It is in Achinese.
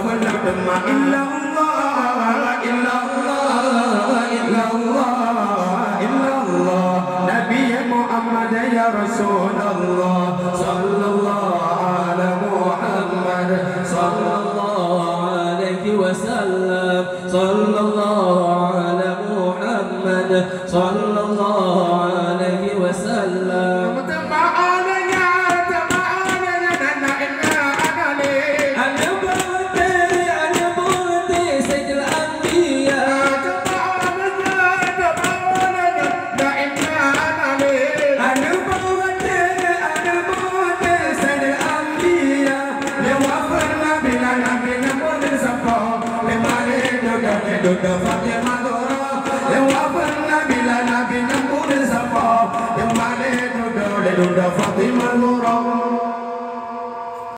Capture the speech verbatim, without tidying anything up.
peuleueh teuma illallah, illallah, illallah, illallah. Nabi Muhammad ya Rasulullah, sallallahu ala Muhammad, sallallahu alaihi wasallam, sallallahu ala Muhammad, sallallahu alaihi wasallam. Teuma awalnya, teuma awalnya, nana inna ana le. Ana bukti, ana bukti Sayyidil Anbiya. Teuma awalnya, teuma awalnya, nana inna ana le. Ana bukti, ana bukti Sayyidil Anbiya. Lewat Nabi, Nabi nyang mulia sapo. Lewat duda, duda Fatimah Zahra. Lewat Nabi, Nabi nyang mulia sapo. Lewat duda, duda Fatimah Zahra.